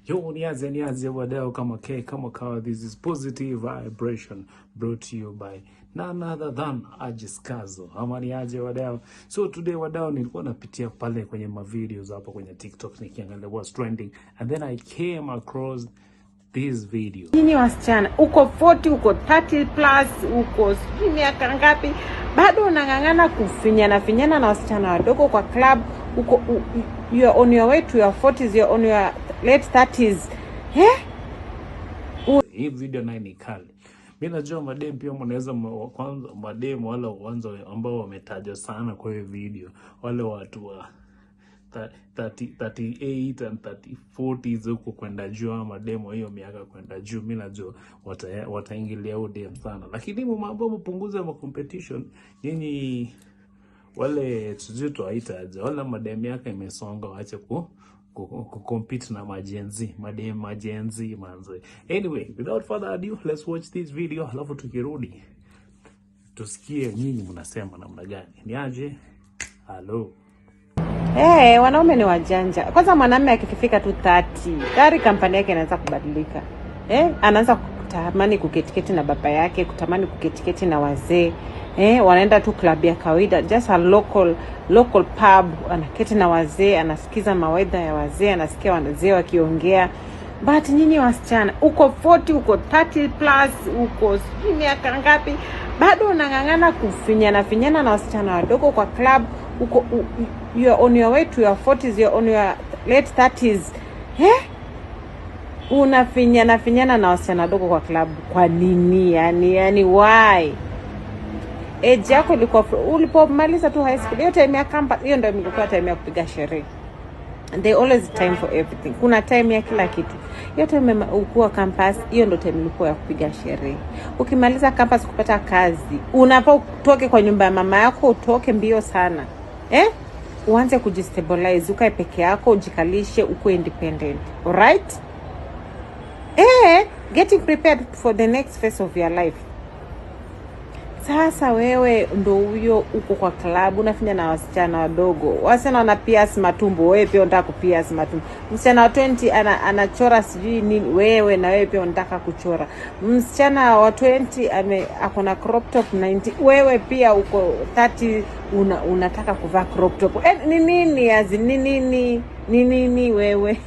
Yo, niaje niaje wadau, kama K kama kawa, this is Positive Vibration brought to you by none other than Ajiskazo. Ama niaje wadau? So today wadau, nilikuwa napitia pale kwenye ma videos hapo kwenye TikTok nikiangalia what's trending, and then I came across this video. Nyinyi wasichana uko 40, uko 30 plus, uko sijui miaka ngapi, bado unang'ang'ana kufinyana finyana na wasichana wadogo kwa club. Uko you are on your way to your 40s, you are on your late 30s, eh? Hii video naye ni kali. Mi najua madem pia mnaweza kwanza madem wale kwanza ambao wametajwa sana kwa hiyo video, wale watu wa 30, 38 and 30, 40s huko kwenda juu, ama mademo hiyo miaka kwenda juu, mi najua wataingilia wata dem sana, lakini mambo mpunguze ma competition. Nyinyi wale sijui tuwaita aje, wale madem miaka imesonga waache ku compete na ma-Gen Z, madem ma-Gen Z manze. Anyway, without further ado, let's watch this video, alafu tukirudi tusikie nyinyi mnasema namna gani. Ni aje? Hello. Hey, wanaume ni wajanja. Kwanza mwanamume akifika tu 30, tayari kampani yake inaanza kubadilika. Eh, anaanza kutamani kuketiketi na baba yake, kutamani kuketiketi na wazee. Eh, wanaenda tu club ya kawaida, just a local pub, anaketi na wazee, anasikiza mawaidha ya wazee, anasikia wazee wakiongea. But nyinyi wasichana uko 40, uko 30 plus, uko sijui miaka ngapi, bado unang'ang'ana kufinyana finyana na wasichana wadogo kwa club. Uko you are on your way to your 40s, you are on your late 30s, eh? Unafinyana finyana na wasichana wadogo kwa club kwa nini? Yani why? Age yako ilikuwa ulipomaliza tu high school, hiyo time ya campus, hiyo ndio ilikuwa time ya kupiga sherehe. There always time for everything. Kuna time ya kila kitu. Hiyo time ukuwa campus, hiyo ndo time ilikuwa ya kupiga sherehe. Ukimaliza campus, kupata kazi, unafaa utoke kwa nyumba ya mama yako, utoke mbio sana, eh? Uanze kujistabilize, ukae peke yako, ujikalishe, ukuwe independent, alright? Eh, getting prepared for the next phase of your life. Sasa wewe ndo huyo uko kwa klabu, unafinya na wasichana wadogo, wasichana wana pierce matumbo, wewe pia unataka kupierce matumbo. Msichana wa 20 anachora sijui nini, wewe na wewe pia unataka kuchora. Msichana wa 20 ako na crop top 90, wewe pia uko 30, unataka kuvaa crop top. Eh, ni nini azi, ni nini, ni nini wewe?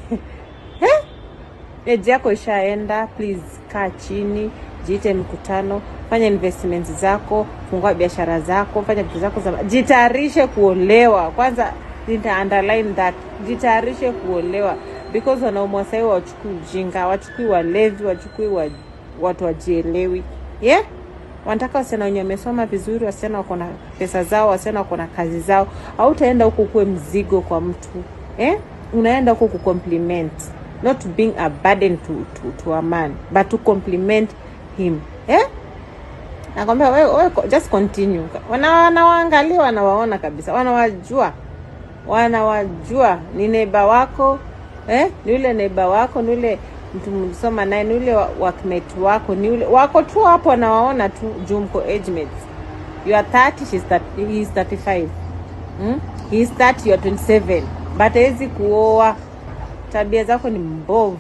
Age yako ishaenda. Please kaa chini, jiite mkutano, fanya investments zako, fungua biashara zako, fanya vitu zako za, jitayarishe kuolewa. Kwanza nita underline that, jitayarishe kuolewa, because wanaume wa sahii wachukui ujinga, wachukui walevi, wachukui watu wajielewi, yeah? Wanataka wasichana wenye wamesoma vizuri, wasichana wako na pesa zao, wasichana wako na kazi zao. Hautaenda huko kuwe mzigo kwa mtu, eh? Unaenda huko kucompliment, not being a burden to a man, but to compliment him, eh? Nakwambia wewe, wewe just continue. Wanawaangalia, wanawaona kabisa, wanawajua, wanawajua. Ni neighbor wako, eh? Ni yule neighbor wako, ni yule mtu mlisoma naye, ni yule workmate wako, ni yule wako tu hapo, wanawaona tu juu mko age mates. You are 30, she's 30, he is 35, He is 30, you are 27, but hawezi kuoa, tabia zako ni mbovu.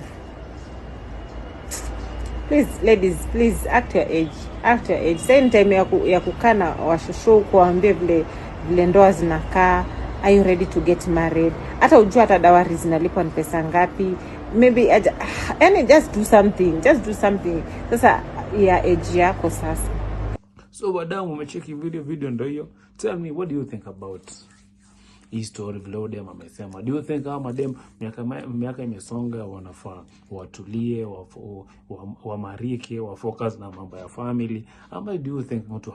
Please ladies, please act your age, act your age. Same time ya kukaa na washosho, kuwaambia vile vile ndoa zinakaa. Are you ready to get married? Hata ujua hata dowry zinalipwa ni pesa ngapi. Maybe yani just do something, just do something sasa ya age yako sasa. So wadau, umecheki video, video ndo hiyo. Tell me, what do you think about hii story vile huyu dem amesema? Do you think kama madem miaka imesonga wanafaa watulie, wamarike, wa focus na mambo ya family, ama do you think mtu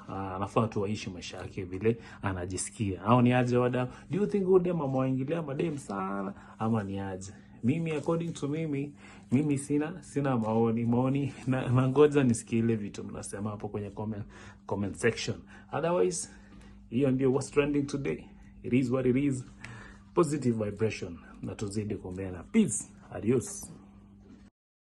anafaa tu aishi maisha yake vile anajisikia? Au ni aje wadau? Do you think huyu dem amewaingilia madem sana ama ni aje? Mimi, according to mimi, mimi sina maoni na ngoja nisikie ile vitu mnasema hapo kwenye comment section. Otherwise, hiyo ndio what's trending today. It is what it is. Positive Vibration, na tuzidi kuombeana. Peace, adios.